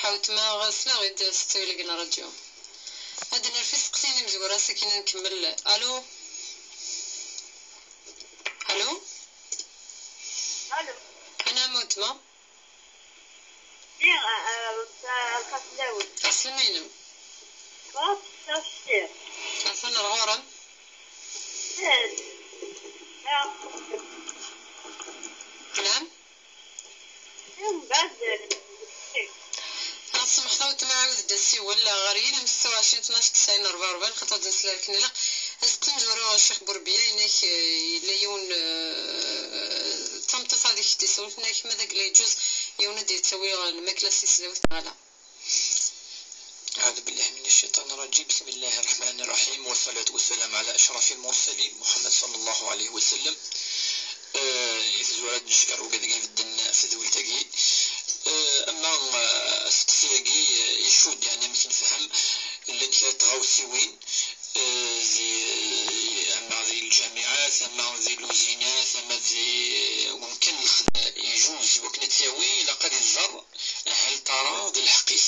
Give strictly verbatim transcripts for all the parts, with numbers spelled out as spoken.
Awetma, slaɣ-id s ttawil-agi n ṛṛadyu. Ad d-nerr tiseqsiyin imezwura, sakin ad nkemmel. Alu? Alu? Alu? Anɛam, awetma? Lliɣ, eh, eh, lqafelawet. Ɛeslama-inem. Ɣef ttafsir. Atan ar ɣur-m. Yes. Anɛam? Mbeɛd, ah, semḥet a weltma, ɛawed-d asiwel ɣer yilem setta u ɛecrin tnac tesɛin rebɛa u rebɛin, xaṭer ad nsel ar akken ilaq. Aseqsi amezwaru, Ccix Burbiya, yenna-k, eh, yella yiwen, eh, d tameṭṭut ad ak-d-isawel, tenna-k ma d agla yeǧǧuz yiwen ad d-yettawi, eh, lmakla s tesdawit neɣ ala. أعوذ بالله من الشيطان الرجيم. بسم الله الرحمن الرحيم. والصلاة والسلام على أشرف المرسلين محمد صلى الله عليه وسلم. Eh, i tezwara ad neckeṛ ugad i ibedden tadwilt-agi. Eh, ama, eh, aseqsi-agi, eh, icudd, yeɛni, amek nefhem, llan kra n tɣawsiwin, eh, di, ama di lǧamiɛat, ama di luzinat, ama di wemkan lexdma, ijuz wakken ad t-yawi, ilaq ad iẓer hal tara d lḥeqq-is,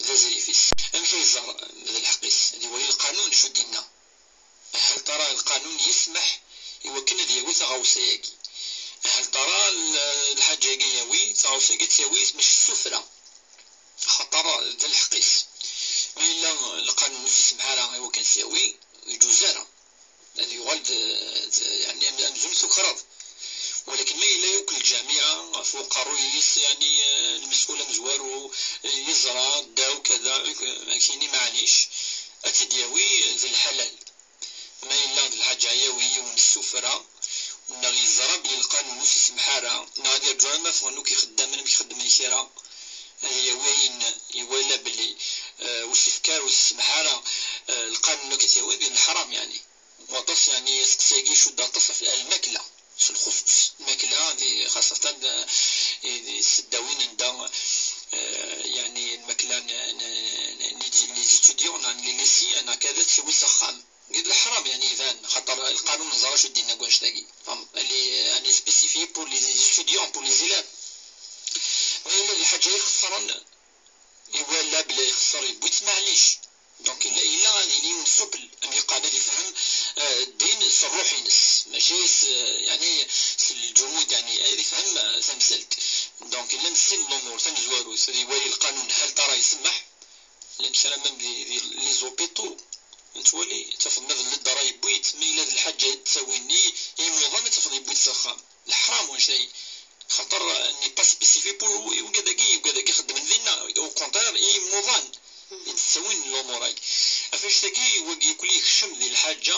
d azrif-is. Amek ay iẓer d lḥeqq-is? Ad iwali lqanun acu d-inna. Hal tara lqanun yesmeḥ i wakken ad yawi taɣawsa-agi? Hal tara l-, lḥaǧa-agi yawi, taɣawsa-agi ad tt-yawi, mačči s ssufra? Axaṭer d lḥeqq-is. Ma yella lqanun ur s-isemḥ ara i wakken ad tt-yawi, ur yeǧuz ara. Ad yuɣal d, d, yeɛni, am-, amzun tukreḍ. Walakin ma yella yakk lǧamiɛa ɣef uqerruy-is, yeɛni, eh, lmesul amezwaru, eh, yeẓra, ddaw, kada, akini, maɛlic, ad tt-id-yawi d lḥalal. Ma yella d lḥaǧa yawi yiwen s ssufra, neɣ yeẓra belli lqanun ur s-isemḥ ara, neɣ ad yerǧu arma ffɣen akk ixeddamen amek xeddmen kra, ad yawi ayen iwala belli, eh, ur s-ifka ara, ur s-isemḥ ara, eh, lqanun akk ad t-yawi, d leḥram, yeɛni. Waṭas, yeɛni, aseqsi-agi icudd aṭas ɣef lmakla, s lxuṣuṣ lmakla, di, xaṣatan, eh, di tseddawin anda, eh, yeɛni, lmakla n, n, n, n les étudiants, neɣ n les lycéens, neɣ kada, ttawi s axxam. Deg leḥram, yeɛni, iban, xaṭer lqanun neẓra acu d-yenna deg wanect-agi. Fahmeḍ? Les, yeɛni, spécifié pour les étudiants, pour les élèves. Ma yella d lḥaǧa ixeṣren, iwala bla ixeṣṣer, yewwi-tt, maɛlic. Donc, yella, yella ad yili yiwen souple, am yeqqaren, ad ifhem, eh, ddin s ṛṛuḥ-ines, mačči s, yeɛni, s lǧumud, yeɛni, ad ifhem, eh, tamsalt. Donc, yella nessin lumuṛ tamezwarut, ad iwali lqanun hal tara isemmeḥ. Llan kra même di, di les hôpitaux, nettwali, tafeḍ ma d ledra yewwi-tt, ma yella d lḥaǧa i d-ttawin i, i imuḍan, ad tafeḍ yewwi-tt s axxam. Leḥram wanect-agi. Xaṭer, euh, n'est pas spécifié pour i wigad-agi, i wigad-agi xeddmen dinna. Au contraire, i imuḍan i d-ttawin lumuṛ-agi. Ɣef wanect-agi, wagi yakk yekcem di lḥaǧa,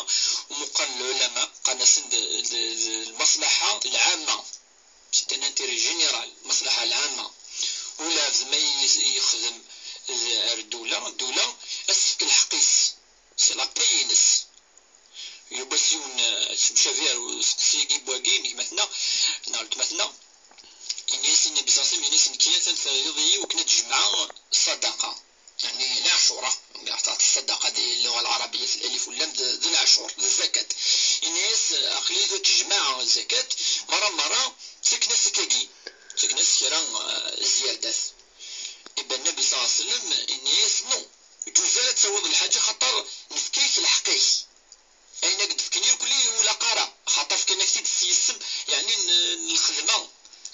umi qqaren lɛulama, qqaren-asen d, d, d lmaṣlaḥa lɛamma. C'est un intérêt général, lmaṣlaḥa lɛamma. Ula d ma i-, yexdem d, ar ddula, ddula ad s-tefk lḥeqq-is, c'est la paye-ines. Yiwwas yiwen, eh, ad temcabi ar useqsi-agi n wagi n gma-tneɣ, neɣ weltma-tneɣ. Ini-as i Nnbi ṣalla Llahu ɛalayhi wa sallam, ini-as, nekki atan terriḍ-iyi wakken ad jemɛeɣ ṣṣadaqa. Yeɛni leɛcura, yeɛṭi ṣṣadaqa di lluɣa lɛarabiya, f-, alif u llam d, d leɛcur, d zzakat. Ini-as, aql-iyi tura ttejmaɛeɣ zzakat, mara mara, ttaken-as akkagi, ttaken-as kra, eh, zziyadat. Iban Nnbi ṣalla Llahu ɛalayhi wa sallam, ini-as, non, ur yeǧuz ara ad tawiḍ lḥaǧa, xaṭer nefka-ak lḥeqq-ik. Ayen ak-d-fken irkelli ur ilaq ara, xaṭer fkan-ak-t-id s yisem, yeɛni n, n lxedma,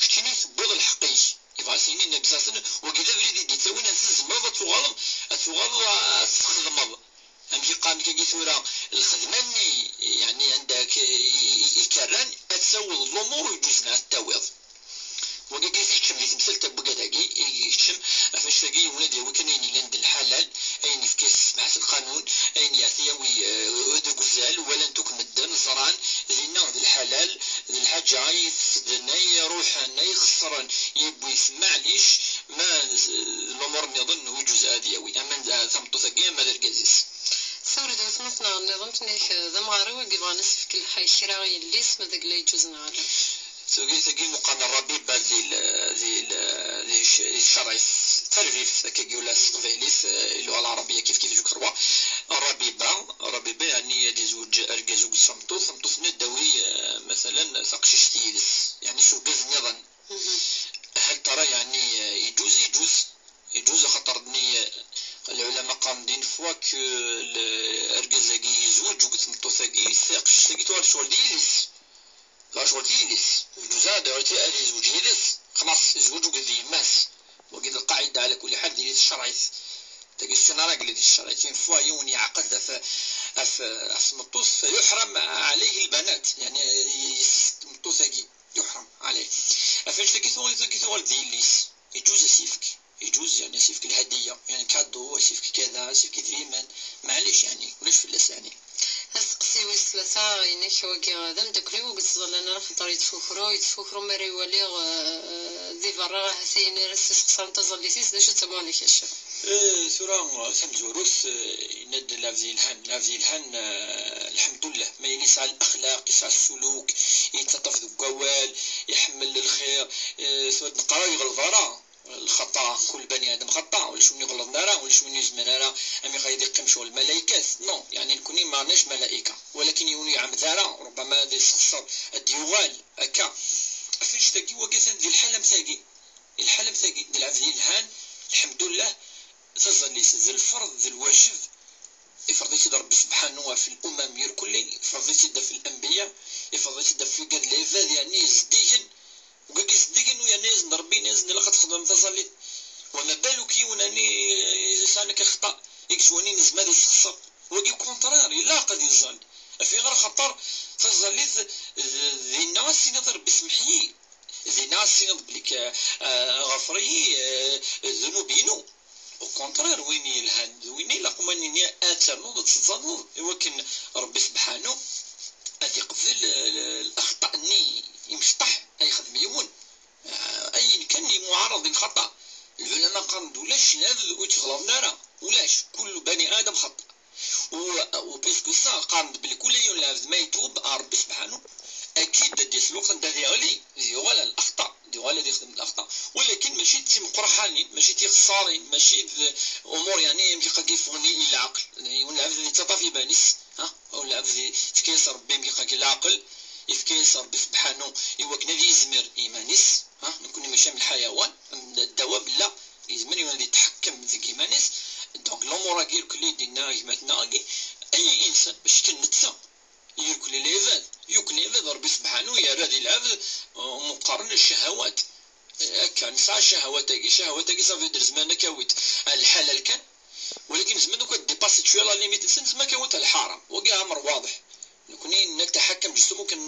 keččini tewwiḍ lḥeqq-ik. Yebɣa s yini Nnbi ṣalla Llahu ɛalayhi wa sallam, wagi d abrid i d-yettawin ansi tzemreḍ ad tuɣaleḍ, ad tuɣaleḍ ad txedmeḍ. Amek yeqqar nekk-agi tura, lxedma-nni, yeɛni anda k-, i, i, i k-rran, ad tawiḍ lumuṛ ur yeǧuzen ara ad t-tawiḍ. Wagi i tkeččem di temsalt n wigad-agi, i ikeččem ɣef wanect-agi, yiwen ad yawi kan ayen yellan d lḥalal, ayen yefka s ssmaḥ s lqanun, ayen i t-yawi, eh, deg uzal, walan-t akk medden, ẓran, dinna d lḥalal, d lḥaǧa ay ifesden, ay iruḥen, ay ixeṣren, yewwi-t, maɛlic, ma d, d lumuṛ nniḍen ur yeǧuz ara ad yawi, ama d tameṭṭut-agi, ama d argaz-is. Tura d weltma-tneɣ nniḍen, tenna-k d amɣar-iw i yebɣan ad s-ifk lḥa-, kra i yelli-s, ma d agla yeǧuz neɣ ala. Tagi, tagi meqqar n rrabiba di l-, di l-, di c-, di tcerɛit, tarbibt, akkagi ula s teqbaylit, eh, i lluɣa lɛarabiya kif kif, je crois. Rrabiba, rrabiba, yeɛni ad izweǧ argaz akked tmeṭṭut, tameṭṭut-nni ad d-tawi, eh, matala, taqcict yid-s, yeɛni s urgaz nniḍen. Mhm. Hal tara, yeɛni, eh, yeǧuz, yeǧuz, yeǧuz, Argaz-agi yezweǧ akked tmeṭṭut-agi, taqcict-agi tuɣal ccɣel d yelli-s. Tuɣal ccɣel d yelli-s. Ur yeǧuz ara ad yezweǧ yid-s. Xlaṣ, yezweǧ akked yemma-s. Wagi d lqaɛida, ɛla kulli ḥal, diri tcerɛit. Tagi c'est une règle di tcerɛit. Une fois yiwen yeɛqed ɣef, ɣef, ɣef tmeṭṭut, فيحرم عليه البنات. Yeɛni, yes, tmeṭṭut-agi يحرم عليه. Ɣef annect-agi tuɣal, tagi tuɣal d yelli-s. Yeǧuz ad s-yefk. Yeǧuz, yeɛni, ad s-yefk lhadiya, yeɛni, cadeau, ad s-yefk kada, ad s-yefk idrimen. Maɛlic, yeɛni, ulac fell-as, yeɛni. Asteqsi wis tlata, inek wagi d ameddakel-iw ur yettẓallan ara, xaṭer yettfukru, yettfukru mi ara iwali, eh, di berra, ahat ayen ara s-yesxeṣren taẓallit-is, d acu d tamuɣli-k a ccix? Eh, tura, tamezwarut, eh, yenna-d lɛebd yelhan, lɛebd yelhan, eh, lḥemdullah, ma yella yesɛa lexlaq, yesɛa ssuluk, yettaṭṭaf deg wawal, iḥemmel lxir, eh, tura neqqar ur yeɣleb ara. Lxaṭa, kul bani Adam xaṭa, ulac win iɣelḍen ara, ulac win yezmir ara, amek ad yeqqim ccɣel lmalaykat. Non, yeɛni nekni ma rnic malayka, walakin yiwen ur iɛemmed ara, rubbama ad yessexṣer, ad d-yuɣal, akka. Ɣef annect-agi, wagi atan di lḥala am tagi. Di lḥala am tagi, d lɛebd yelhan, lḥemdullah, taẓallit d lferḍ, d lwajeb, ifreḍ-itt-id Ṛebbi sebḥanu ɣef lumam irkelli, ifreḍ-itt-id ɣef lanbiya, ifreḍ-itt-id ɣef wigad lɛibad, yeɛni zeddigen, wigad zeddigen, u yerna-yasen-d Ṛebbi, yenna-yasen-d ilaq ad txedmem taẓallit. Wama baluk yiwen ɛni yesɛan akka lexṭa, i yettwalin yezmer ad yessexṣer. Wagi au contraire, ilaq ad iẓẓal. Ɣef ayɣer? Axaṭer taẓallit d, d, dinna ad s-tiniḍ i Ṛebbi semmeḥ-iyi. Dinna ad s-tiniḍ belli k-, eh, ɣefr-iyi, eh, ddnub-inu. Au contraire, win yelhan d win ilaq ma nini ad ternuḍ ad tettẓallaḍ i wakken Ṛebbi sebḥanu ad iqbel, eh, lexṭa-nni imecṭaḥ ay yexdem yiwen. Eh, ayen kan imuɛaṛeḍ i lxaṭa. Lɛulama qqaren-d ulac lɛebd ur yettɣelḍen ara. Ulac, kullu bani Adam xaṭa. U, u puisque ça, qqaren-d belli kul yiwen lɛebd ma itub ar Ṛebbi sebḥanu, akid ad d-yas lweqt anda ad yeɣli, ad yuɣal ar lexṭa, ad yuɣal ad yexdem lexṭa. Walakin mačči d timeqraḥanin, mačči d tixeṣṣarin, mačči d umur, yeɛni, amek akka i yeffɣen i leɛqel. Yiwen lɛebd ad yettaṭṭaf iman-is, ha? Yiwen lɛebd yefka-yas Ṛebbi amek akka leɛqel, yefka-yas Ṛebbi sebḥanu i wakken ad yizmir i iman-is, ha? Nekni mačči am lḥayawan, am ddawab, la, yezmer yiwen ad yetḥekkem deg iman-is. Donc, lumuṛ-agi irkelli d-inna gma-tneɣ-agi, ay insan, mačči kan netta. Irkelli lɛibad, yukken lɛibad Ṛebbi sebḥanu yerra di lɛebd, uh, muqaren ccahawat. Eh, akka, nesɛa ccahawat-agi, ccahawat-agi ça veut dire zemren ad k-awint ar lḥalal kan, walakin zemren akk ad dépasser cwiya la limite-nsen, zemren ad k-awint ar lḥaram. Wagi amer waḍeḥ. Nekni netaḥakam justement kan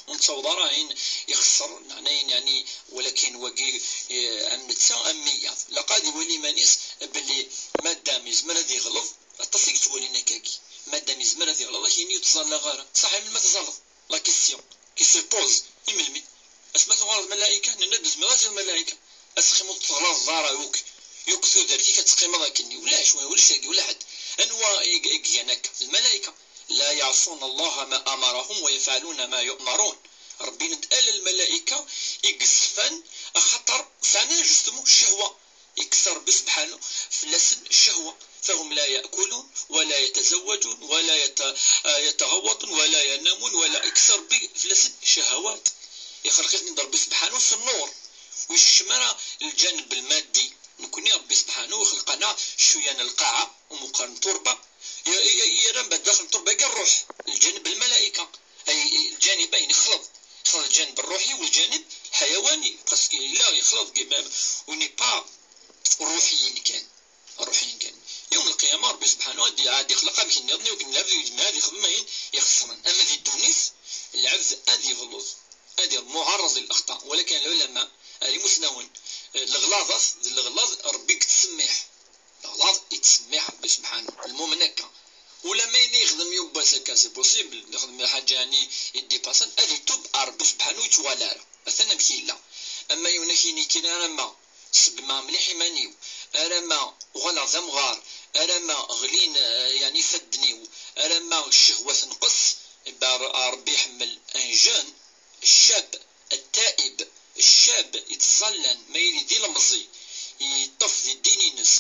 ur nettaweḍ ara ayen ixeṣṣer, neɛna ayen, yeɛni, walakin wagi, eh, am netta, am wiyaḍ. Ilaq ad iwali iman-is belli madam yezmer ad yeɣleḍ, aṭas i yettwalin akkagi. Madam yezmer ad yeɣleḍ, ad ak-yini ur ttẓallaɣ ara. Saḥi, melmi ad tẓalleḍ? La question qui se pose, i melmi? Asmi ad tuɣaleḍ malayka, nenna-d ur tezmireḍ ad tiliḍ malayka. Ad teqqimeḍ ur teɣlaḍeḍ ara yakk, yakk tudert-ik ad teqqimeḍ akkenni. Ulac, ulac dagi, ula ḥedd. Anwa i, i igan akka? D lmalayka. لا يعصون الله ما أمرهم ويفعلون ما يؤمرون. Ṛebbi yenna-d ala lmalayka i yeṣfan, axaṭer sɛan justement ccehwa. Yekkes Ṛebbi sebḥanu fell-asen ccehwa. فهم لا يأكلون ولا يتزوجون ولا يت-، آه، يتغوطون ولا ينامون ولا، yekkes Ṛebbi fell-asen ccehawat. Ixleq-iten-id Ṛebbi sebḥanu s nnur. Ur yeskcem ara lǧaneb lmaddi. Nekni Ṛebbi sebḥanu ixleq-aneɣ cwiya n lqaɛa, u muqar n turba. Y-, y-, yerra mbeɛd daxel n turba-agi ṛṛuḥ, lǧaneb lmalayka. Ay, lǧanib ayen ixleḍ. Ixleḍ lǧaneb ṛṛuḥi u lǧaneb ḥayawani. Parce que yella yexleḍ, on n'est pas ṛṛuḥiyin kan. Ṛṛuḥiyin kan. Yawm lqiyama, Ṛebbi sebḥanu ad d-, ad d-ixleq amek nniḍen, i wakken lɛebd ur yezmir ad ixdem ayen ixeṣṣren. Ama di ddunit, lɛebd ad yegluḍ, ad imuɛareḍ i lexṭa. Walakin lɛulama, ar imusnawen, eh, leɣlaḍat d leɣlaḍ Ṛebbi i yettsemmiḥ. Leɣlaḍ yettsemmiḥ Ṛebbi sebḥanu. Lmumen akka. Ula ma yella yexdem yiwwas akka, c'est possible, yexdem lḥaǧa-nni yeddipaṣan, ad itub ar Ṛebbi sebḥanu ur yettwali ara. Atan amek yella. Ama yiwen ad k-yini kan alamma ṣeggmeɣ mliḥ iman-iw, alamma uɣaleɣ d amɣar, alamma ɣlin, eh, yeɛni ifadden-iw, alamma ccehwa tenqes, iba Ṛ-, Ṛebbi iḥemmel un jeune, ccab, التائب, ccab yettẓallan, ma yili d ilemẓi, yeṭṭef di ddin-ines,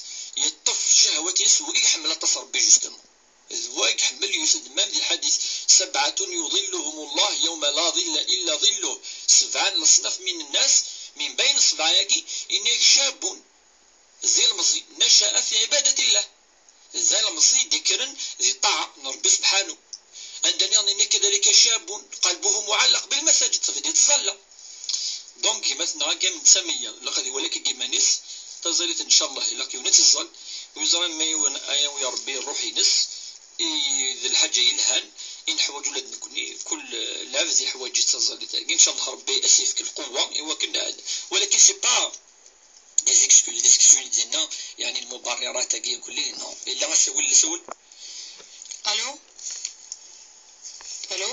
yeṭṭef ccehwat-ines, wagi i iḥemmel aṭas Ṛebbi, justement. D wa i iḥemmel, yusa-d même di lḥadit: سبعة يظلهم الله يوم لا ظل إلا ظله. Sebɛa n leṣnaf min nnas, min bayen ṣṣbeɛ-agi, yenna-yak: شاب, d ilemẓi, نشأ في عبادة الله. D ilemẓi i d-ikkren di ṭṭaɛa n Ṛebbi sebḥanu. Anda nniḍen, inni kadalika cabun qalbuhu muɛallaq bilmasajid, tafidi teẓalla. Donc, gma-tneɣ-agi am netta mi ilaq ad iwali akka iman-is, taẓallit, ncallah, ilaq yiwen ad tt-iẓẓal, ur yeẓri ma yiwen ad yawi Ṛebbi ṛṛuḥ-ines, i, d lḥaǧa yelhan, i neḥwaǧ ula d nekkni, kul lɛebd yeḥwaǧ-itt taẓallit-agi, ncallah Ṛebbi ad s-yefk lqewwa, i wakken ad, walakin c'est pas des excuses, des excuses dinna, yeɛni lmubarrirat-agi akk-, non. Yella asawal, asawal. Allô? Allô?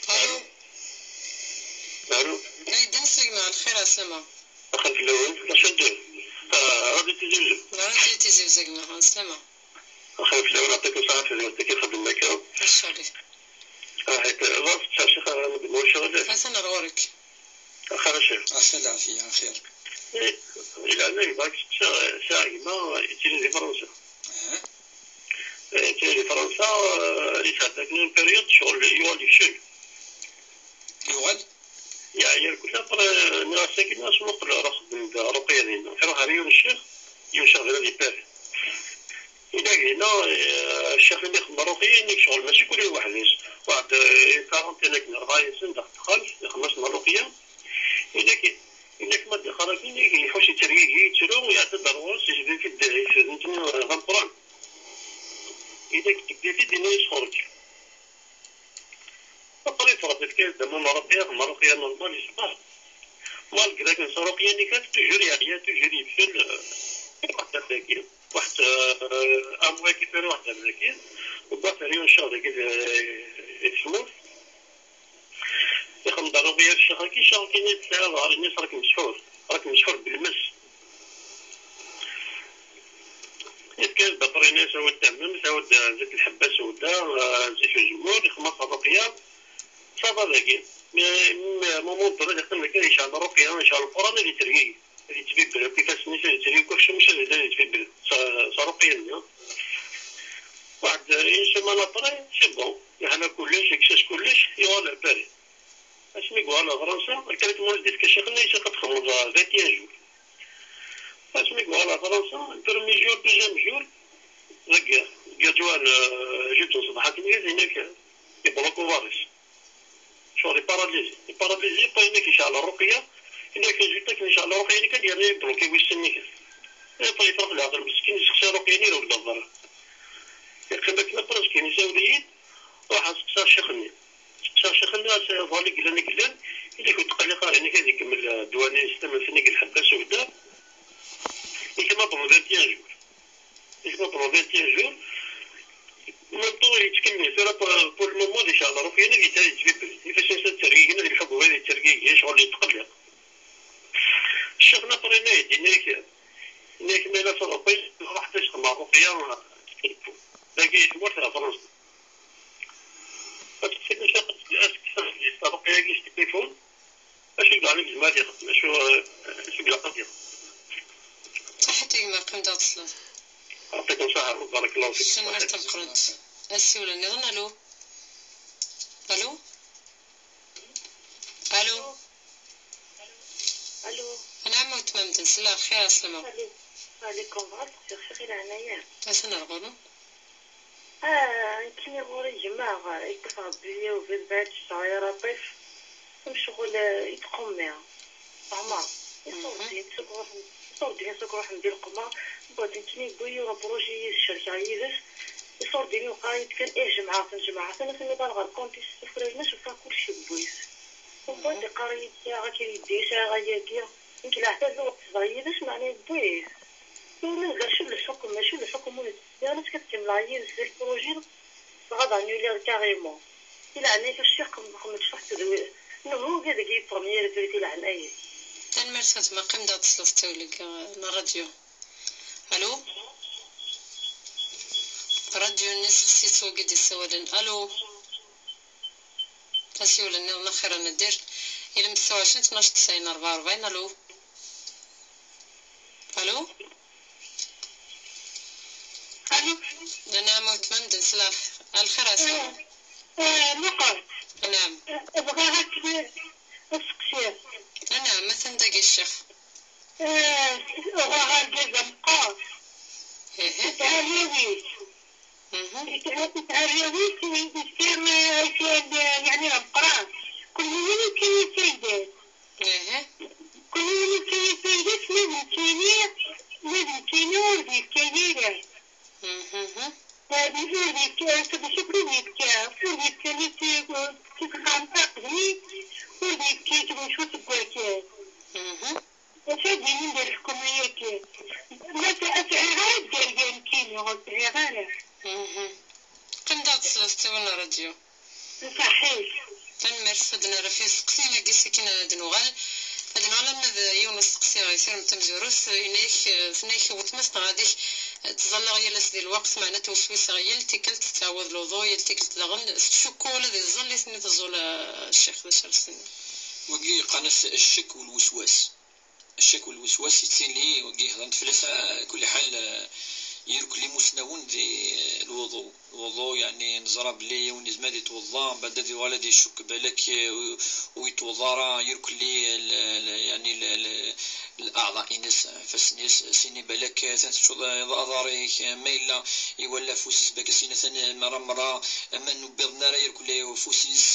Allô? Allô? Ay, d ansi gma, lxir, ɛeslama. Axir fell-awen, acu d-, ah, Radio Tizi Wezzu. Radio Tizi Wezzu, gma, ɛeslama. Axir fell-awen, yeɛṭikum ṣṣeḥḥa, fell-awen, akken xeddmen akka. Ncallah. Ah, ɣas, ttɛac, axir, ma d-, ma ulac aɣilif. Atan ar ɣur-k. Axir, acu? Axir, lɛafiya, axir. Eh, di leɛnaya-k, bɣiɣ ad k-sqsiɣ, sɛiɣ gma, yettili di Fransa. Aha. Eh, yettili di Fransa, eh, yesɛedda kan une période, ccɣel yuɣal yefcel. Yuɣal? Yeɛya kul après, nniɣ-as akken ad nmuqel ara xeddmen da ṛuqya dinna. Iṛuḥ ɣer yiwen ccix, yiwen ccix dinna di Paris. Ilaq dinna, eh, ccix-nni ixeddem ṛuqya, yenna-k ccɣel mačči kul yiwen weḥd-s. Waḥed, eh, quarante akken, rebɛa yid-sen daxel texxamt, ixeddem-asen ṛuqya. Yenna-k, yenna-k ma d-iqqar akken, yenna-k iḥuss yettergigi, yettru, iɛedda-d ar ɣur-s, yejbed-it-id, yejbed-it-id d ameqqran. Yenna-k, yejbed-it-id, yenna-yas xerǧ. Après, tṛebbi tefka-yas-d aman n ṛuqya, xeddem ṛuqya normal, yeṣber. Malgré que s ṛuqya-nni kan, toujours yeɛya, toujours yefcel, euh, waḥed dagi, waḥed, euh, un mois kif iruḥ dagi, wwiɣ-t ar yiwen ccix dagi, euh, di tmurt. Ixeddem-d ṛuqya ccix-agi, ccix-agi-nni tesɛiḍ ɣer-, ini-as ṛak mesḥur, ṛak mesḥur belmes. Yefka-yas-d après-nni, awi-d tammemt, awi-d, eh, zit lḥebba sewda, eh, zit uzemmur, ixeddem-as ṛṛuqya. Ça va dagi. Mais, mais, moment donné, yeqqim kan yecɛel ṛṛuqya, yecɛel Lquran, ad yettergigi. Ad yettbibbel akk ifassen-is, ad yettergigi akk akcum-is, ad yebda ad yettbibbel s, s ṛṛuqya-nni. Waḥed, eh, une semaine après, c'est bon. Yeɛna kullec, yekkes-as kullec, yuɣal ar Paris. Asmi yuɣal ɣer Fransa, le traitement i s-d-yefka ccix-nni, yessefk ad txedmeḍ, eh, vingt et un jours. Asmi yuɣal ɣer Fransa, le premier jour, deuxième jour, deg, deg yeǧwan, euh, jeudi n ṣṣbeḥ akken, yenna-k, yebloki uḍar-is. Ccɣel iparalizi. Iparalizi, pas yenna-k yecɛel ṛṛuqya, yenna-k juste akken yecɛel ṛṛuqya-nni kan, yerna yebloki wissen-nni kan. Iṭ-, yefreq leɛqel meskin, yessexsi ṛṛuqya-nni, irewwel-d ɣer berra. Yeqqim akken après, meskin, isawel-iyi-d, ruḥeɣ seqsaɣ ccix-nni. Seqsaɣ ccix-nni, as-, iḍal i yellan, i yellan, yenna-k ur tqelliq ara, yenna-k ad ikemmel, eh, ddwa-nni s tamemt-nni deg lḥebba sewda. Yenna-k ma pendant vingt et un jours. Yenna-k ma pendant vingt et un jours. Même temps, yettkemmil. Tura, pour, pour le moment, di ccɣel ṛṛuqya-nni, di tara yettbibbel. Ifassen-is ad ttergigin, ad yelḥu deg ubrid yettergigi, ccɣel yetqelliq. Ccix-nni après-nni, yenna-k, yenna-k ma yella s ṛṛuqya, ruḥ ad txedmeḍ ṛṛuqya, dagi i tmurt ɣer Fransa. Acu i ilaq ad yexdem? Acu i ilaq ad yexdem? Acu, acu i ilaq ad yexdem? Ṣaḥit a gma, qqim-d ad tesleḍ. Yeɛṭikum ṣṣeḥḥa, barakallahu fikum. Tanemmirt tameqqrant. Asiwel nniḍen, alo? Alo? Alo? Alo? Anɛam a weltma Medden, selleɣ, xir, ɛeslama. Ɛli-, ɛlikum, bɣiɣ ad sqsiɣ ccix i leɛnaya-m. Atan ar ɣur-m. Ah, nekkini ɣur-i gma, yeṭṭef Rebbi, ur bɛid ccɛer aṭif. Amcɣul, eh, yettqummi. Ɛmer, iṣurdiyen seg ruḥen, iṣurdiyen seg ruḥen di lquma, mbeɛd nekkini yewwi-yi ṛebruj-iyi, cerkeɣ yid-s. Iṣurdiyen iwqeɛ-iyi-d kan, ih, jemɛeɣ-ten, jemɛeɣ-ten, asmi ḍalleɣ ɣer compte-is, ssufrayen-as, ufiɣ kullec yewwi-t. Mbeɛd iqqar-iyi-d sɛiɣ akken yeddi, sɛiɣ ayagi. Nekk leɛtab-iw ad tt-ẓer yid-s, meɛna yewwi-t. Tura d acu lḥukm, acu lḥukm ur yettezzi ara, ad kemmleɣ yid-s di lpruji, dɣa ad annuliɣ carrément. Di leɛnaya-k a ccix, xem-, xemmem-d cwiṭ tedwi. Nhugi deg yipremyir deg di leɛnaya-k. Tanemmirt a gma, qqim-d ad tesleḍ ttawil-agi n ṛṛadyu. Alo? Ṛṛadyu-nni sexsi-t wagi d-yessawalen. Alo? Asiwel nniḍen axir ad neddir. Ilem tesɛa u ɛecrin, tnac, tesɛin, rebɛa u rebɛin. Alo? Alo? Alo? Anɛam a weltma Medden, selleɣ. Lxir a Sara. Eh, eh, meqqar. Anɛam. Eh, bɣiɣ ad k-, ad seqsiɣ. Anɛam, atan dagi ccix. Eh, uɣeɣ argaz ameqqar. Tesɛa arraw-is. Tesɛa arraw-is, yeɛni d ameqqran. Kul yiwen yettini d taydet. Kul yiwen yettini d taydet, ma d nekkini, ma d nekkini ur d-yefka ara. Ur d-yefka, ur d-yefka, ur d-yefka, ur d-yefka, ur d-yefka, ur d-yefka, Acu d-inin di lḥukuma-agi? Ma ur sɛiɣ ara dderya nekkini, ur sɛiɣ ara. Qqim daɣ tesleḍ ɣer ṛṛadyu. Ṣaḥit. Tanemmirt. Ad nerr ɣef yisteqsiyen-agi, sakin ad d-nuɣal. Ad nuɣal arma d yiwen usteqsi ɣer Tirmt Tamezwarut, yenna-yak, tenna-yak weltma-s neɣ ɛad-ik, ttẓallaɣ yal ass di lweqt, meɛna ttweswiseɣ yal tikkelt tettɛawad lewḍu, yal tikkelt daɣen tettcukku ula di tẓallit-nni teẓẓul, a ccix, d acu ara s-tiniḍ? Wagi qqaren-as ccek u lweswas. Ccek u lweswas yettili, wagi hedren-d fell-as, a kulli ḥal, eh, irkel imusnawen di lwuḍu. Lwuḍu, yeɛni, neẓra belli yiwen yezmer ad yetweḍḍa, mbeɛd ad yuɣal ad icukk balak, eh, ur yetweḍḍa ara, irkelli l-, l-, yeɛni, l-, l-, leɛḍa-ines, ifassen-is, sini balak, eh, atan teččuḍ, eh, aḍar-ik, eh, ma yella iwala afus-is, balak sini atan, eh, merra, merra, ma ur wwiḍen ara irkelli afus-is,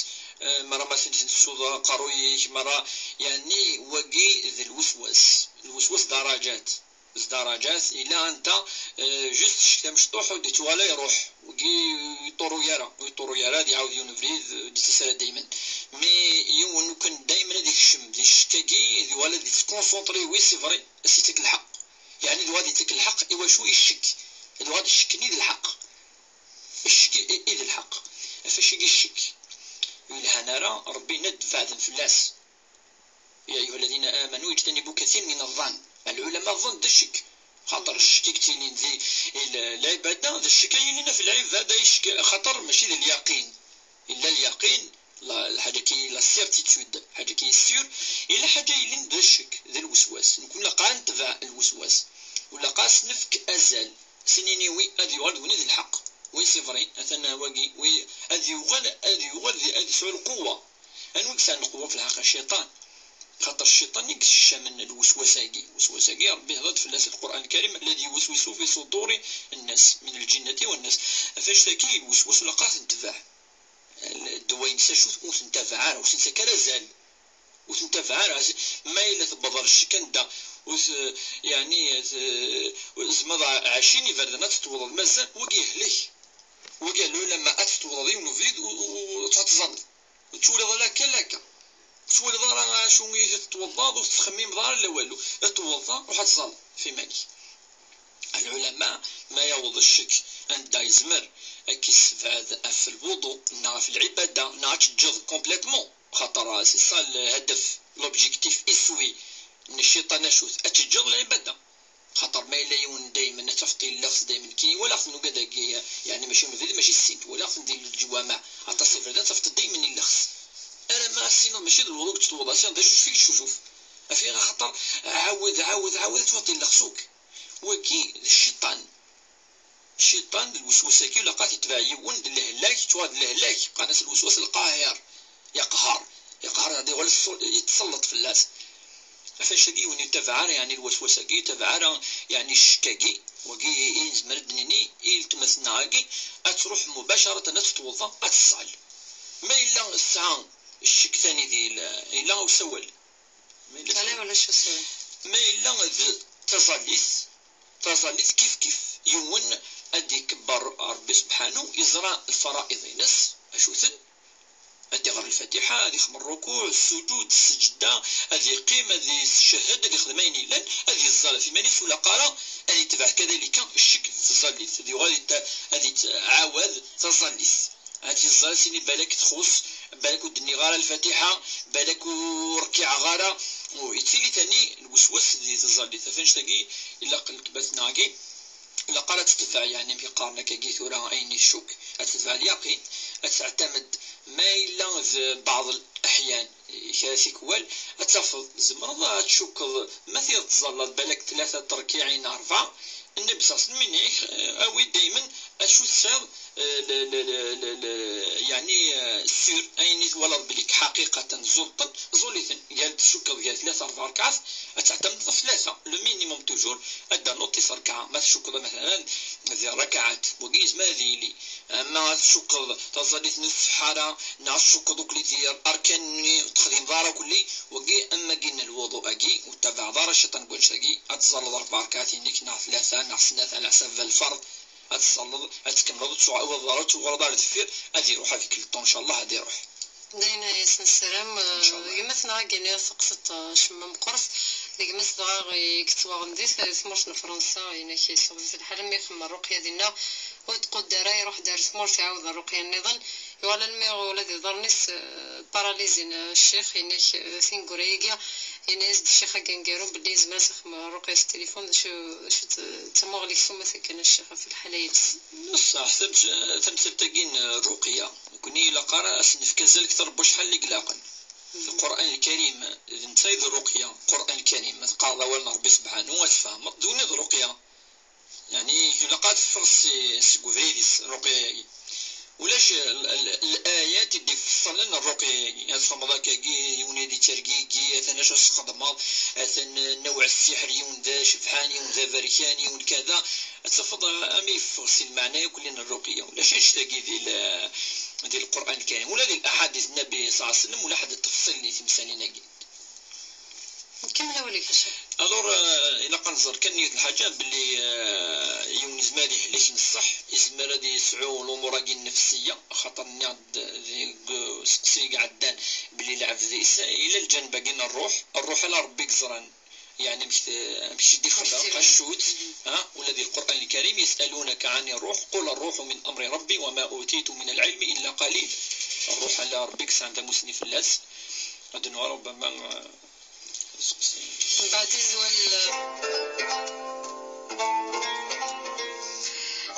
eh, merra ma atan tettuḍ aqerruy-ik, merra, yeɛni, wagi d lweswas. Lweswas d daraǧat. D daraǧat, ila anta, eh, just ccek amecṭuḥ ur d-yettuɣal ara iruḥ, wagi ur yeṭṭuru ara, ur yeṭṭuru ara, ad iɛawed yiwen ubrid, eh, ur d-yettas ara daymen. Mi yiwen ukan daymen ad ikcem di ccek-agi, ad yuɣal ad yettkonsenṭri, oui, c'est vrai, ad s-yettak lḥeqq. Yeɛni ad yuɣal ad yettak lḥeqq, i wacu? I ccek. Ad yuɣal d ccek-nni i d lḥeqq. Ccek i, i d lḥeqq. Ɣef wacagi ccek ur yelhan ara, Ṛebbi yenna-d beɛden fell-as. يا أيها الذين آمنوا اجتنبوا كثيرا من الظن. Lɛulama ẓẓan d ccek. Xaṭer ccek i yettilin di l-, lɛibada, d ccek ay yilin ɣef lɛibada, i ccek, xaṭer mačči d lyaqin. Illa lyaqin, la, lḥaǧa ki la certitude, ḥaǧa ki sûr, illa ḥaǧa yilin d ccek, d lweswas. Nekni ilaq ad netbeɛ lweswas. Ur ilaq ad as-nefk azal. Ad s-nini oui, ad yuɣal d win i d lḥeqq. Oui, c'est vrai, atan wagi, oui, ad yuɣal, ad yuɣal, ad yesɛu lquwwa. Anwa i yesɛan lquwwa f lḥeqq? Cciṭan. Xaṭer cciṭan i yessekcamen lweswas-agi. Lweswas-agi, Ṛebbi ihḍer-d fell-as di Lqur'an Lkarim, الذي يوسوس في صدور الناس من الجنة والناس. Ɣef wannect-agi, lweswas ilaq ad t-netbeɛ. Ddwa-ines acu-t? Ur t-ntabeɛ ara, ur s-nettak ara azal. Ur t-ntabeɛ ara. Ma yella tewweḍ ɣer ccek anda ur t-, yeɛni, t-, tzemreḍ ɛecrin iberdan ad teṭṭewḍeḍ, mazal wagi yehlek. Wagi lɛulama ad teṭṭewḍeḍ yiwen ubrid u, u, u, u ad tẓalleḍ. Ur tettwaliḍ ara akka, akka. Ur tettwaliḍ ara acu i teṭṭewḍeḍ, ur tettxemmimeḍ ara, la walu. Teṭṭewḍeḍ, ruḥ ad tẓalleḍ ɣef iman-ik. Lɛulama, ma yaweḍ ccek anda yezmer ad k-yessebɛed ɣef lwuḍu, neɣ ɣef lɛibada, neɣ ad teǧǧeḍ complètement, xaṭer c'est ça lhadef, l'objectif iswi n cciṭan acu-t? Ad teǧǧeḍ lɛibada. Xaṭer ma yella yiwen daymen ad tafeḍ ileɣ-t daymen, ki walaɣ-ten ugad-agi, yeɛni mačči mebɛid, mačči sin, walaɣ-ten di leǧwameɛ, aṭas iberdan tafeḍ daymen ileɣ-t. Alamma ad tissineḍ mačči d lwuḍu i yettewweḍ, ad tissineḍ d acucef i yecucuf. Af-, axaṭer ɛawed, ɛawed, ɛawed, ad tafeḍ ileɣ-t akk. Wagi d cciṭan. Cciṭan d lweswas-agi, ilaq ad t-itbeɛ yiwen d lehlak, yettwaɣ d lehlak, qqaren-as lweswas lqahiṛ, yeqher, yeqher, ad iɣal yettselleṭ fell-as. Ɣef wannect-agi, yiwen ur yettabaɛ ara, yeɛni lweswas-agi, ur yettabaɛ ara, yeɛni ccek-agi, wagi i nezmer ad d-nini i weltma-tneɣ-agi, ad truḥ mubacaratan ad tettweḍḍa, ad teẓẓal. Ma yella tesɛa ccek tani di l-, yella usawal. Ma yella Ala, ulac usawal. Ma yella d taẓallit, taẓallit kif kif, yiwen ad ikebber Ṛebbi sebḥanu, iẓra lfara'iḍ-ines, acu-ten, ad iɣer lfatiḥa, ad ixdem rrukuɛ, ssuǧud, sseǧda, ad iqqim, ad icehhed, ad ixdem ayen yellan, ad yeẓẓal ɣef iman-is, ur ilaq ara ad itbeɛ kadalika ccek d tẓallit, ad yuɣal ad it-, ad ittɛawad taẓallit. Ad yeẓẓal, ad s-yini balak txuṣ, balak ur d-nniɣ ara lfatiḥa, balak ur rkiɛeɣ ara. U yettili tani lweswas di tẓallit. Ɣef wannect-agi, ilaq weltma-tneɣ-agi, ilaq ara ad tetbeɛ, yeɛni, mi qqaren akkagi tura ayen icukk, ad tetbeɛ lyaqin, ad teɛtamed ma yella d baɛḍ leḥyan, kra tikwal, ad tafeḍ, tzemreḍ ad tcukkeḍ, ma tiɣ tẓallaḍ balak tlata terkiɛin, rebɛa, Nnbi ṣṣaṣ n minig, awi daymen acu tesɛiḍ, eh, le, le, le, le, le, yeɛni, eh, sûr, ayen i twalaḍ belli ḥaqiqatan tẓuleḍ-ten, ẓul-iten. Gar tcukkeḍ gar tlata rebɛa rkaɛat, ad tɛetamdeḍ ɣef tlata, le minimum toujours, ad d-ternuḍ tis rebɛa, ma tcukkeḍ, مثلا, di rakaɛat, wagi yezmer ad yili. Ama ad tcukkeḍ taẓallit n usefḥara, neɣ ad tcukkeḍ ukli di arkan-nni ur texdimeḍ ara ukli, wagi am wagi n lwuḍu-agi, ur tettabaɛeḍ ara cciṭan n wannect-agi, ad tẓalleḍ rebɛa rkaɛat-inek, neɣ tlata, neɣ snat, ɛla ḥsab lferḍ, ad tẓalleḍ, ad tkemmleḍ, ur tuɣ-, ur tuɣaleḍ ara deffir, ad iruḥ هذاك le temps, ncallah ad iruḥ. D ayen ay as-nessaram, eh, gma-tneɣ-agi nniɣ teqseḍ, eh, acemma meqqret. D gma-s dɣa i yettwaɣen di t-, tmurt n Fransa, yenna-k yesseɣ di lḥal mi ixemmem rruqya dinna, ur tqudd ara, iruḥ-d ar tmurt, iɛawed rruqya nniḍen, yuɣal almi ula d iḍarren-is, eh, paralizin, eh, ccix, yenna-k, eh, tineggura-agi, yenna-yas-d ccix agangaru belli yezmer ad s-ixemmem rruqya s tilifun, d acu, d acu d, d tamuɣli-k s umata kan a ccix ɣef lḥala-ines. Ṣṣeḥ, tam-, tamsalt-agi n rruqya, nekkni ilaq ara ad s-nefk azal kter n wacḥal i ilaqen. Lqur'an Lkarim, d netta i d rruqya. Lqur'an Lkarim, ma teqqareḍ awal n Ṛebbi subḥanu, ad tfehmeḍ, d win i d rruqya. Yeɛni, ilaq ad teffeɣ si, seg ubrid-is, rruqya-agi. Ulac l-, l-, l-ayat i d-ifeṣṣlen rruqya-agi. Ad txedmeḍ akkagi, yiwen ad yettergigi, atan acu ad txedmeḍ, atan nawɛ ssiḥr, yiwen d acebḥan, yiwen d aberkan, yiwen kada. Ad tafeḍ, eh, am yeffeɣ si lmeɛna yakk n rruqya. Ulac annect-agi di l-, di Lqur'an Lkarim. Ula di laḥadit n Nnbi ṣalla Llahu ɛalayhi wa sallam, ula ḥedd ttefṣil di temsalin-agi. Nkemmel awal-ik, a Ccix. Alors, eh, ilaq ad nẓer kan yiwet n lḥaǧa, belli, eh, yiwen yezmer ad yehlek n ṣṣeḥ, yezmer ad yesɛu lumuṛ-agi nnefṣiyya, axaṭer nniɣ-d deg useqsi i iɛeddan belli lɛebd is-, yella lǧaneb-agi n ṛṛuḥ, ṛṛuḥ ala Ṛebbi i yeẓran. Yeɛni amek t-, amek i d-ixleq, acu-tt, ha, ula di Lqur'an Lkarim, يسألونك عن الروح، قل الروح من أمر ربي وما أوتيتم من العلم إلا قليلا. Ṛṛuḥ ala Ṛebbi i yesɛan tamussni fell-as. Ad d-nuɣal, ربما, eh, aseqsi. Mbeɛd izwal, eh,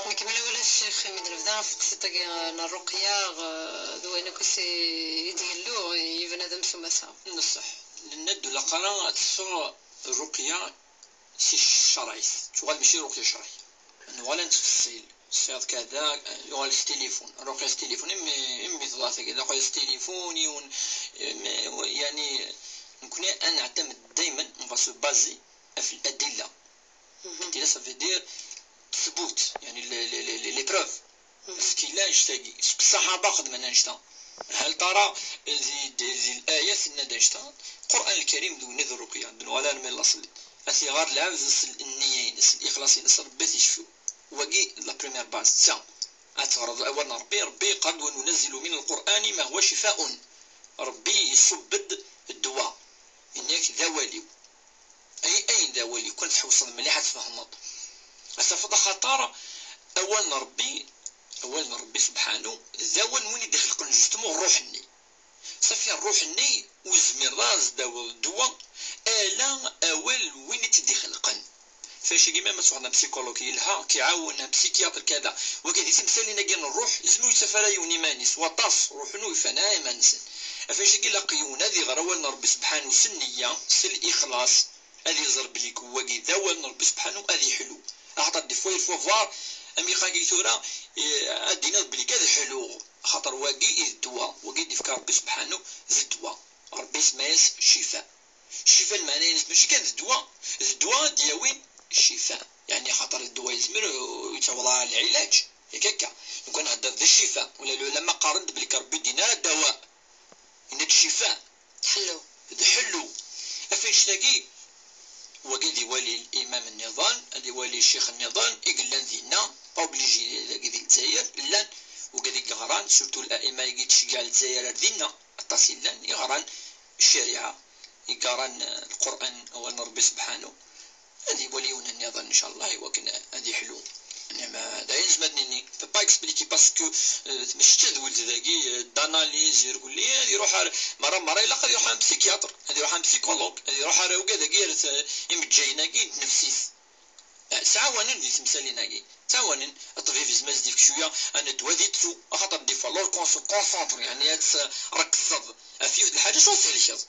nekmel awal a Ccix, imi d-nebda ɣef teqsiṭ-agi n ṛṛuqya, eh, d wayen akk i s-, i d-yellu i bnadem s umata. Ṣṣeḥ. Nenna-d ur ilaq ara ad teffeɣ rruqya si ccerɛ-is, tuɣal mačči rruqya cerɛiyya. Nuɣal ad nettfeṣṣil, tesɛiḍ kada, yuɣal s tilifun, rruqya s tilifun, imi, imi teḍra tagi, rruqya s tilifun, yiwen, imi, yeɛni, nekkni ad neɛtamed daymen, on va se baser ɣef l'adilla. L'adilla, ça veut dire ttbut, yeɛni les, les, les, les, les preuves. Parce que yella annect-agi, seg ṣṣaḥaba xedmen annect-a. Hal tara di, di, di l-ayat tenna-d annect-a. Lqur'an Lkarim d win i d rruqya, d nuɣal armi laṣel. Ad t-iɣer lɛebd s nniya-ines, lixlaṣ-ines, Ṛebbi ad t-icfu. Wagi d la première base, d ta. Ad teɣreḍ awal n Ṛebbi, Ṛebbi yeqqar-d: وننزل من القرآن ما هو شفاء. Ṛebbi iṣubb-d ddwa. Yenna-yak d awal-iw. Ay, ayen d awal-iw, kan tḥewṣeḍ mliḥ ad tfehmeḍ. Ad tafeḍ axaṭer awal n Ṛebbi, awal n Ṛebbi subḥanu, d awal n win i d-ixelqen justement ṛṛuḥ-nni. Safi ṛṛuḥ-nni ur tezmireḍ ara ad s-d-tawiḍ ddwa, ala awal n win i tt-id-ixelqen. Ɣef wannect-agi, ma tuɣeḍ apsikulug yelha, k-iɛawen, apsikyatr, kada. Wagi di temsalin-agi n ṛṛuḥ, yezmer ur yettaf ara yiwen iman-is, waṭas ṛuḥen ur ufan ara iman-nsen. Ɣef wannect-agi, ilaq yiwen ad iɣer awal n Ṛebbi subḥanu s nniya, s lixlaṣ, ad iẓer belli wagi d awal n Ṛebbi subḥanu, ad iḥlu. Axaṭer des fois, il faut voir, am iqqan-agi tura, eh, ad d-tiniḍ belli ad ḥluɣ, axaṭer wagi i d ddwa, wagi i d-ifka Ṛebbi subḥanu d ddwa. Ṛebbi isemma-yas ccifa. Ccifa lmeɛna-ines mačči kan d ddwa, d ddwa ad d-yawin ccifa. Yeɛni axaṭer ddwa yezmer ur yettaweḍ ara lɛilaǧ, yak akka. Lukan nhedder d ccifa, ula lɛulama qqaren-d belli Ṛebbi ur d-yenni ara dawa, yenna-d ccifa. Ḥellu. D ḥellu. Ɣef wannect-agi, wagi ad iwali imam nniḍen, ad iwali ccix nniḍen i yellan dinna, pas obligé dagi di Lezzayer, llan wigad i yeɣran, surtout l'aima-agi i d-tceggeɛ Lezzayer ar dinna, aṭas i llan, i yeɣran ccariɛa, i yeɣran, eh, Lqur'an, awal n Ṛebbi subḥanu. Ad iwali yiwen nniḍen, ncallah, i wakken ad iḥlu. Neɣ ma d ayen nezmer ad nini, peut pas expliquer parce que, euh, mačči d tadwilt dagi, euh, d'analyse, irkelli, ad iruḥ ar, mara, mara ilaq ad iruḥ ar un psychiatre, ad iruḥ ar un psychologue, ad iruḥ ar wigad-agi, ar t-, imejjayen-agi n tnefsit. Ah, ttɛawanen di temsalin-agi, ttɛawanen. Ṭṭbib yezmer ad s-d-yefk cwiya n ddwa ad ittu, axaṭer des fois, l'heure qu'on se concentre, yeɛni ad trekzeḍ ɣef yiwet n lḥaǧa, ad thelkeḍ.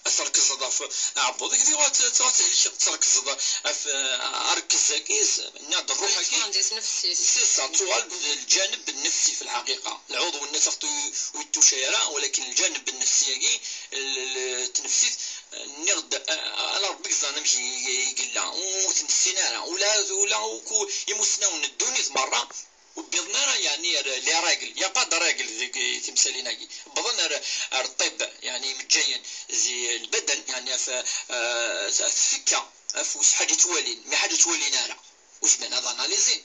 Ad trekzeḍ ɣef aɛebbuḍ-ik, diɣ ad, ad thelkeḍ, ad trekzeḍ ɣef, eh, arkez-agi, s-, nniɣ-d ṛṛuḥ-agi. Teffeɣ-d i tnefsit. C'est ça, tuɣal d lǧaneb nnefsi fi lḥaqiqa. Lɛuḍw-nni ad taɣeḍ ur, ur yettucay ara, walakin lǧaneb nnefsi-agi, l-, l-, tnefsit, eh, nniɣ-d, eh, ala Ṛebbi i yeẓran amek i, i, i yella, ur t-nessin ara. Ula, ula akk imusnawen n ddunit merra, ur wwiḍen ara, yeɛni, ar les règles. Il y a pas de règles deg timsalin-agi. Wwḍen ar, ar ṭṭib, yeɛni, imejjayen di lbaden, yeɛni, ɣef, eh, ɣef tfekka, ɣef wis ḥaǧa ttwalin, mi ḥaǧa ttwalin ara. Ur zmiren ad analyzin.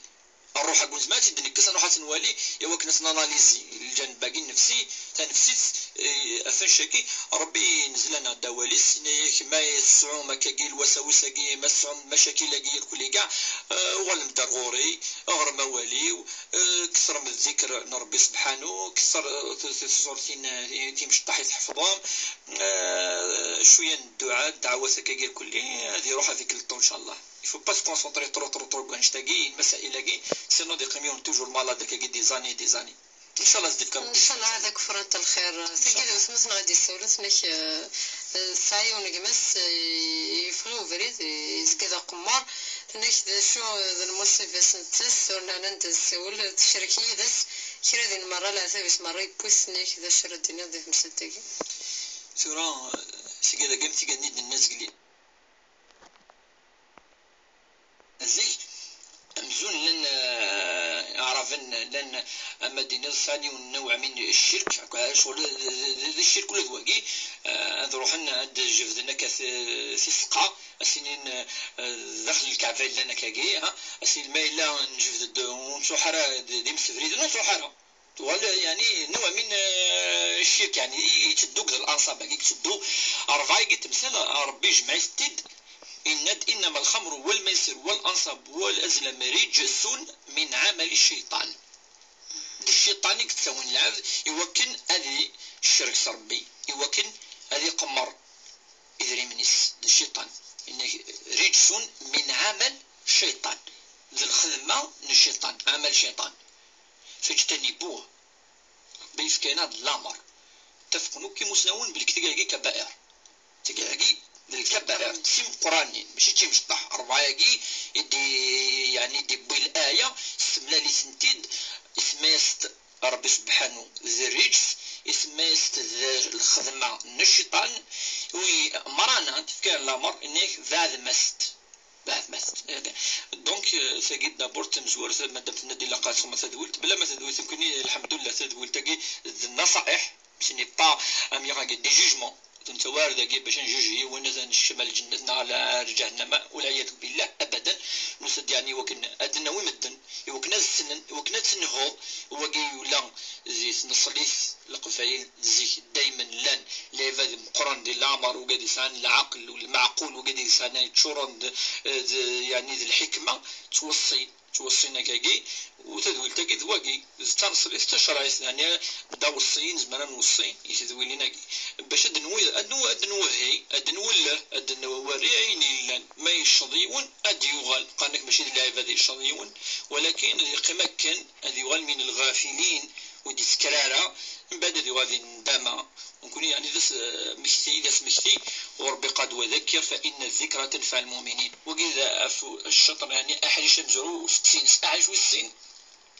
Ṛṛuḥ-agi ur nezmir ad tt-id-nekkes, ad nṛuḥ ad tt-nwali, i wakken ad tt-nanalizi. Lǧaneb-agi nnefsi, tanefsit, eh, ɣef annect-agi, Ṛebbi yennzel-aneɣ-d awal-is, yenna-yak ma tesɛum akkagi lwasawis-agi, ma tesɛum lmacakil-agi irkelli kkaɛ, eh, uɣalem-d ar ɣur-i, ɣrem awal-iw, eh, kettrem ddikr n Ṛebbi sebḥanu, ketter, eh, t-, t-, tẓurtin, eh, timecṭaḥ i tḥefḍem, eh, cwiya n dduɛa, ddeɛwat akkagi irkelli, ad iṛuḥ avec le temps, ncallah. Il faut pas se concentrer trop, trop, trop deg wannect-agi, lmasail-agi, sinon ad iqqim yiwen toujours malade akkagi des années, des années. Ncallah ad s-d-ifk Ṛebbi. Ncallah ad ak-frent lxir. Tagi d weltma-s neɣ ad d-yessawel, tenna-k, eh, eh, tesɛa yiwen n gma-s, eh, yeffeɣ i ubrid, eh, yezga d aqemmar. Tenna-k d acu, eh, d lmuṣiba-s nettat, ur neɛni ad d-nessawel, tecrek yid-s. Kra din merra, leɛtab-is merra yewwi-t, tenna-k d acu ara d-tiniḍ di temsalt-agi? Tura, eh, tagi d agam tiga-nni d-nenna zgelli. Zik, amzun llan, eh, Iɛraben, llan, ama d-tiniḍ sɛan yiwen n nnawɛ min ccirk, akka, ccɣel d, d, d, d ccirk ula d wagi, eh, ad ruḥen ad jebden akka t-, tiseqqa, ad s-inin, eh, daxel lkaɛba i llan akkagi, ha? Ad s-inin ma yella njebd-d, ur nettruḥ ara d, d imsebriden, ur nettruḥ ara. Tuɣal, yeɛni, nnuɛ min, eh, ccirk, yeɛni, yetteddu deg lansab-agi, yetteddu rebɛa-agi temsal, Ṛebbi ijmeɛ-it-id, yenna-d: إنما الخمر والميسر والأنصاب والأزلام رجس من عمل الشيطان. D cciṭan i yettawin lɛebd i wakken ad icerrek s Ṛebbi, i wakken ad iqemmer idrimen-is, d cciṭan. Yenna-k: رجس من عمل الشيطان. D lxedma n cciṭan, ɛamal cciṭan. فاجتنبوه. Ṛebbi yefka-aneɣ-d lamer. Ttafqen akk imusnawen belli tagi-agi kabair. Tagi-agi d lkabair, d timeqqranin, mačči d timecṭaḥ. Ṛebɛa-agi i d-, yeɛni i d-iwwi laya, tessemlal-itent-id, isemma-yas-d Ṛebbi sebḥanu d rrijs, isemma-yas-d d lxedma n cciṭan, wi merra tefka lamer, yenna-k beɛdem-as-d. Beɛdem-as-d. Donc, euh, tagi d'abord d tamezwarut, madam tenna-d ilaq ad txedmeḍ tadwilt. Bla ma tadwilt, nekkni, lḥemdullah, tadwilt-agi d nnaṣa'iḥ, ce n'est pas, am, des jugements. D ntawarad-agi bac ad njuj yiwen, ad nekcem ar lǧennet neɣ ar, ar ǧahennama, walɛiyadu billah, abadan. Nusa-d, yeɛni, i wakken ad d-nawi medden, i wakken ad ssnen, i wakken ad tenhuḍ. Wagi yula di tneṣlit n Leqbayel zik, daymen llan lɛibad meqqren di leɛmer, wigad yesɛan lɛaqel u lmeɛqul, wigad yesɛan yeččuren d, d, yeɛni d lḥikma, ttweṣṣin, ttweṣṣin akkagi, u tadwilt-agi d wagi, d taneṣlit tacerɛit, yeɛni d aweṣṣi i nezmer ad nweṣṣi i tedwilin-agi, bac ad nwi-, ad nw-, ad nwehhi, ad nwelleh, ad nwerri ayen yellan. Ma yecceḍ yiwen, ad d-yuɣal. Qqaren-ak mačči d lɛibad yecceḍ yiwen, walakin ad yeqqim akken, ad yuɣal min lɣafilin, ur d-yettker ara, mbeɛd ad yuɣal di nndama. Nekkni, yeɛni, d as-, mekti, d asmekti, u Ṛebbi qad wa dakkir, fa inna zzikra tanfaɛ lmuminin. Wagi d af-, ccaṭer, yeɛni, aḥric amezwaru, u settin, aḥric wis sin.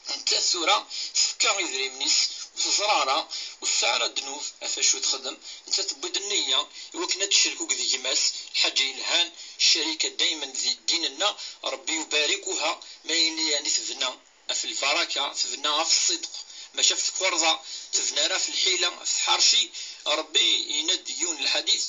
Nettat tura tefka idrimen-is, ur teẓra ara, ur tesɛi ara ddnub ɣef wacu texdem. Nettat tewwi-d nniya i wakken ad tecrek akked gma-s, lḥaǧa yelhan, ccarika daymen di ddin-nneɣ, Ṛebbi yubarikuha, ma yili, yeɛni, tebna ɣef lbaraka, tebna ɣef ṣṣidq, mačči ɣef tkerḍa, tebna ara ɣef lḥila, ɣef tḥerci. Ṛebbi yenna-d yiwen n lḥadit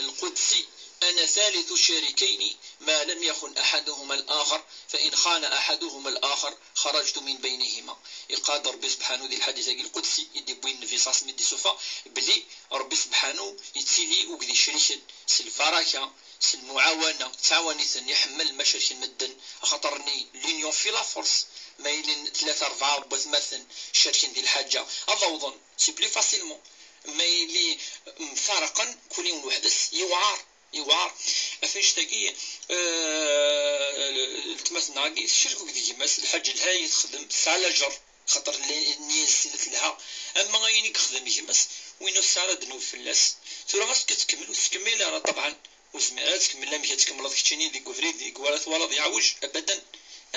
lqudsi: أنا ثالث شريكين ما لم يخن أحدهما الآخر، فإن خان أحدهما الآخر خرجت من بينهما. Iqqar-d Ṛebbi sebḥanu di lḥadit-agi lqudsi i d-iwwi Nnbi ṣaṣ mi d-isufa, belli Ṛebbi sebḥanu yettili akked icriken s lbaraka, s lmuɛawana, ttɛawan-iten, iḥemmel ma cerken medden, axaṭer-nni l'union fait la force. Ma ilin tlata rebɛa n watmaten cerken di lḥaǧa, ad awḍen, c'est plus facilement. Ma ili mfaraqen, kul yiwen weḥd-s, yewɛer, yewɛer. Ɣef annect-agi, eh, letmaten-agi tcerrek akked gma-s, lḥaǧa lhan i texdem, tesɛa lajer. Xaṭer nniya-ines tella telha. Ama ayen i yexdem gma-s, win ur tesɛi ara ddnub fell-as. Tura ɣas tkemmel ur tettkemmil ara, ṭebɛen. Ur tezmir ara tkemmel. Amek ad tkemmleḍ keččini deg ubrid deg wara twalaḍ yeɛwej? Abadan.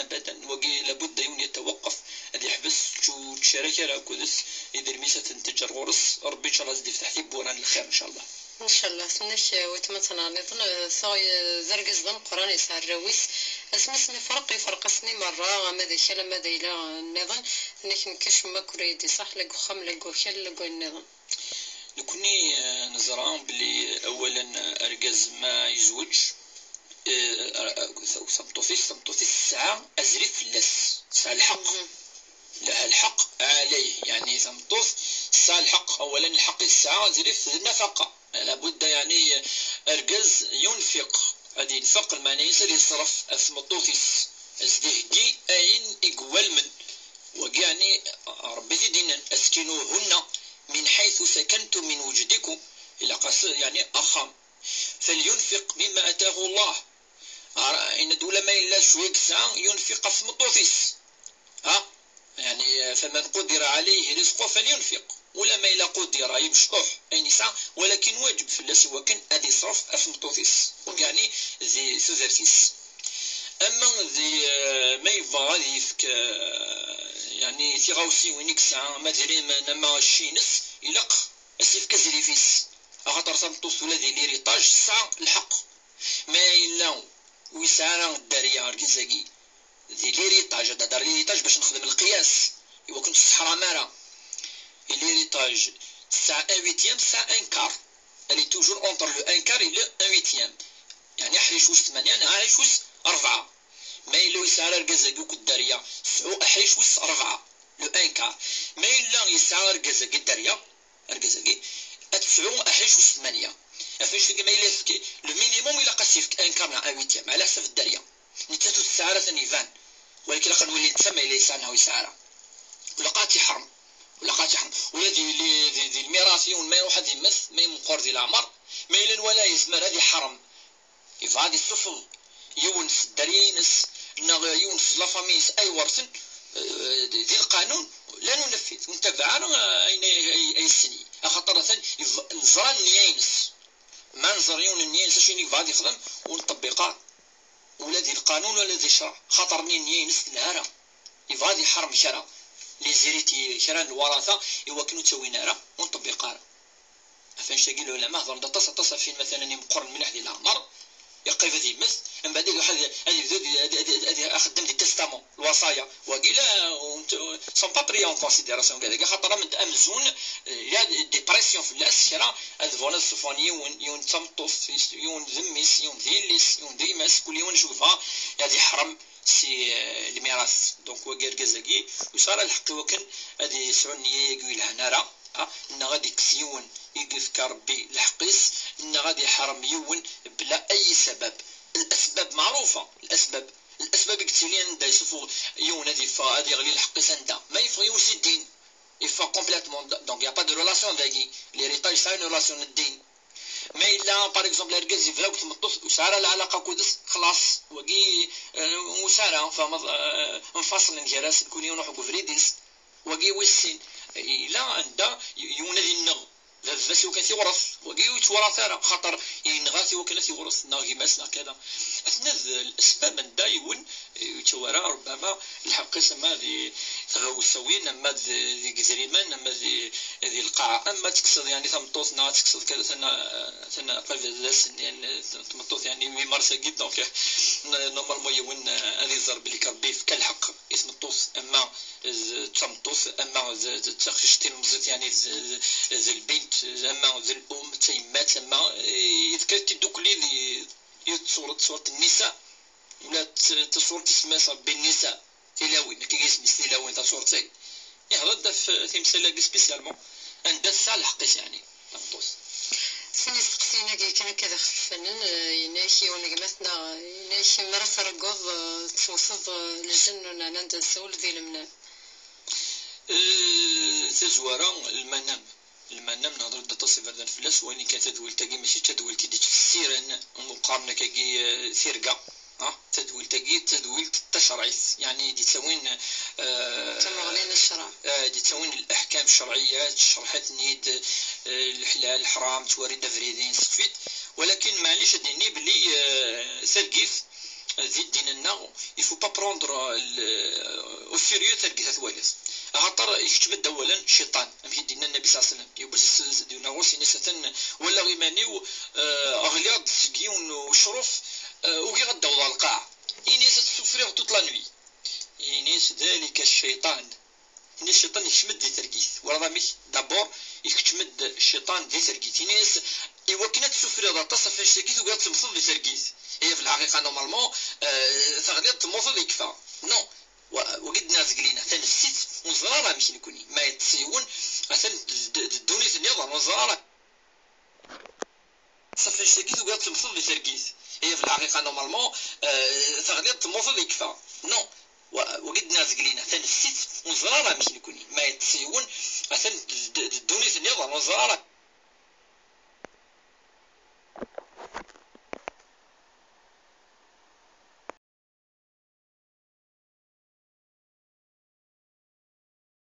Abadan. Wagi labudda yiwen yetawaqef, ad yeḥbes, ur yettcarak ara akked-s, idrimen-is ad ten-teǧǧer ɣur-s. Rebbi ncallah ad d-ifteḥ tiwwura n lxir ncallah. Ncallah. Tenna-k, eh, weltma-tneɣ nniḍen, eh, tuɣ, eh, d argaz d ameqqran, yesɛa arraw-is. Asmi sen-ifreq, ifreq-asen i merra, ama d akal, ama d ayla, eh, nniḍen. Tenna-k, nekk acemma akk ur iyi-d-iṣaḥ, la deg uxxam, la deg wakal, la deg wayen nniḍen. Nekkni, eh, neẓra belli, eh, awalen, eh, argaz ma yezweǧ, eh, eh, eh, tameṭṭut-is, tameṭṭut-is tesɛa azrif fell-as, tesɛa lḥeqq. Mhm. Laha lḥeqq ɛalayh, yeɛni tameṭṭut tesɛa lḥeqq, awalen lḥeqq i tesɛa, azrif d nnafaqa. Labudda, yeɛni, argaz yunfiq, ad yenfeq, lmeɛna-is ad yeṣref ɣef tmeṭṭut-is, ad s-d-iheggi ayen i iwalmen. Wagi, yeɛni, Rebbi i t-id-yennan, askinuhunna min ḥaytu sakantum min wejdikum, ilaq-as, yeɛni, axxam. Falyunfiq mimma atahu Allah. Ara, yenna-d, ula ma yella cwiya i yesɛa, yunfiq ɣef tmeṭṭut-is. Ha? Yeɛni, faman qudira ɛalayhi rizquhu falyunfiq. Ula ma yella qudira, yemcuḥ ayen yesɛa, walakin wajeb fell-as i wakken ad yeṣref ɣef tmeṭṭut-is. Donc, yeɛni, di tudert-is. Ama di, eh, ma yebɣa ad yefk, eh, yeɛni, tiɣawsiwin i yesɛa, ama d idrimen, ama cci-ines, ilaq ad s-yefk azrif-is. Axaṭer tameṭṭut ula di l'héritage tesɛa lḥeqq. Ma yella ur yesɛi ara dderya argaz-agi, di l'héritage, ad d-hedder l'héritage bac nexdem lqiyas, i wakken ur tesseḥram ara. L'héritage, tesɛa un huitième, tesɛa un quart. Elle est toujours entre le un quart et le un huitième. Yeɛni aḥric wis tmanya neɣ aḥric wis ṛebɛa. Ma yella ur yesɛi ara argaz-agi akk dderya, sɛu aḥric wis ṛebɛa, le un quart. Ma yella yesɛa argaz-agi dderya, argaz-agi, ad tesɛu aḥric wis tmanya. Ɣef annect-agi ma yella yefk, le minimum ilaq ad s-yefk un quart neɣ un huitième, ɛla ḥsab dderya. Nettat ur tesɛi ara tan iban. Walakin ilaq ad nwali netta ma yella yesɛa neɣ ur yesɛi ara. Ilaq ad tt-iḥrem. Ilaq ad tt-iḥrem. Ula di, di, di, di lmirat, yiwen ma iruḥ ad yemmet, ma yemqur di leɛmer, ma yella nwala yezmer ad iḥrem. Yebɣa ad yessufeɣ yiwen s dderya-ines neɣ yiwen s la famille-ines ay werten, eh, di, di lqanun, la nuneffid, ur ntabaɛ ara, eh, ayen ay, ay, ay yessenyi. Axaṭer atan yeb-, neẓra nniya-ines. Ma nẓer yiwen nniya-ines acu i yebɣa ad yexdem, ur nṭebbiq ara. Ula di lqanun, ula di ccreɛ. Xaṭer nniya-ines telha ara. Yebɣa ad iḥrem kra. Les héritiers, kra n lwaṛata, i wakken ur ttawin ara, ur nṭebbiq ara. Ɣef annect-agi, lɛulama hedren-d aṭas, aṭas ɣef win, matalan, imeqqren mliḥ di leɛmer, iqrib ad yemmet, mbeɛd ad iruḥ ad, ad yebdu di, ad, ad, ad, ad ixeddem di testament, lwaṣaya. Wagi la, ur nett-, sont pas pris en considération, kra dagi, xaṭer am-, amzun, eh, il y a des pressions fell-as, kra, ad bɣun ad ssufɣen yiwen, yiwen d tameṭṭut, yiwen d mmi-s, yiwen d yelli-s, yiwen d gma-s, kul yiwen acu yebɣa, ad iḥrem si, eh, lmiras. Donc, wagi argaz-agi, ur yesɛi ara lḥeqq i wakken ad yesɛu nniya-agi ur yelhan ara, ah, neɣ ad ikkes yiwen i yefka Rebbi lḥeqq-is, neɣ ad iḥrem yiwen bla ay sabab. Lasbab meɛrufa, lasbab, lasbab i yettilin anda yessufuɣ yiwen ad yeffeɣ, ad yeɣli lḥeqq-is anda. Ma yeffeɣ yiwen si ddin, yeffeɣ complètement. Donc, il y a pas de relation dagi. L'héritage, ça a une relation n ddin. Ma yella, par exemple, argaz yebra deg tmeṭṭut, ur yesɛi ara lɛalaqa akked-s, xlaṣ, wagi, eh, ur yesɛi ara, tfehmeḍ, eh, mfaṣlen gar-asen, kul yiwen iruḥ deg ubrid-is. Wagi wis sin, yella anda y-, yiwen ad yenneɣ baba-s i wakken ad t-iwṛet, wagi ur yettwaṛat ara, xaṭer yenɣa-t i wakken ad t-iwṛet, neɣ gma-s, neɣ kada. Aten-a d lesbab anda yiwen, eh, ur yettawi ara, rubbama, lḥeqq-is ama di tɣawsawin, ama d, deg idrimen, ama di, di lqaɛa, ama ad tekkseḍ, yeɛni, tameṭṭut, neɣ ad tekkseḍ kada, tana, tana qrib d ass-nni, yeɛni, tmeṭṭut, yeɛni, huit mars-agi, donc, n-, normalement, yiwen, eh, ad iẓer belli Rebbi yefka lḥeqq i tmeṭṭut, ama d tameṭṭut, ama d, d taqcict tilemẓit, yeɛni, d, d, d lbint, ama d l'um, d tayemmat, ama, eh, yefka-t-id ddukkli di, di tsurat, surat Nnisa, ula d t-, tasurat isemma-yas Rebbi Nnisa, tilawin, akka i yisem-is, tilawin, tasurat-agi. Ihḍer-d ɣef timsal-agi spécialement, anda tesɛa lḥeqq-is, yeɛni, tameṭṭut. Sin isteqsiyen-agi kan akka d ixeffafen, eh, yenna-ak yiwen n gma-tneɣ, yenna-ak mi ara targuḍ, eh, tewteḍ, eh, lǧenn, neɣ anda nessawel di lemnam. Eh, tazwara, lmanam. Lmanam, nehḍer-d aṭas iberdan fell-as, wayen kan tadwilt-agi mačči d tadwilt i d-yettfessiren, umi qqaren akkagi, eh, tirga. Ah, tadwilt-agi d tadwilt tacerɛit, yeɛni d-ittawin, eh, d tamuɣli n ccreɛ. Eh, d-ittawin leḥkam ccerɛiyat, ccerḥ-iten-id, eh, leḥlal, leḥram, ttwari-d abrid, ainsi de suite. Walakin, maɛlic ad d-nini belli, eh, targit, eh, di ddin-nneɣ, il faut pas prendre, eh, le, au sérieux targit ad twaliḍ. Axaṭer ikeččem-d awalen cciṭan, amek i d-yenna Nnabi صلى الله عليه وسلم. Yewwi-d s, s, s, d unaɣus, ini-as: "Atan walaɣ iman-iw, eh, ɣliɣ-d seg yiwen ucruf, eh, ugiɣ ad d-awḍeɣ ɣer lqaɛa." Ini-as: "Ad tessufriɣ toute la nuit." Ini-as: "Dalika cciṭan." Ini: "Cciṭan ikcem-d di targit." Twalaḍ amek? D'abord, ikeččem-d cciṭan di targit. Ini-as: "Iwakken ad tessufriḍ aṭas ɣef annect-agi, tugiḍ ad temmteḍ di targit." Ihi, fi lḥaqiqa, normalement, eh, teɣliḍ temmuteḍ, yekfa. Non. Wa-, wagi d-nniɣ zgelina, tanefsit, ur neẓri ara amek nekni. Ma yeṭṭes yiwen, atan d, d, d ddunit nniḍen, ur neẓri ara. Ṣafi, annect-agi tugiḍ ad temmteḍ di targit. Ihi, fi lḥaqiqa, normalement, eh, teɣliḍ temmuteḍ, yekfa. Non. Wa-, wagi d-nniɣ zgelina, tanefsit, ur neẓri ara amek nekni. Ma yeṭṭes yiwen, atan d, d, d ddunit nniḍen, ur neẓri ara.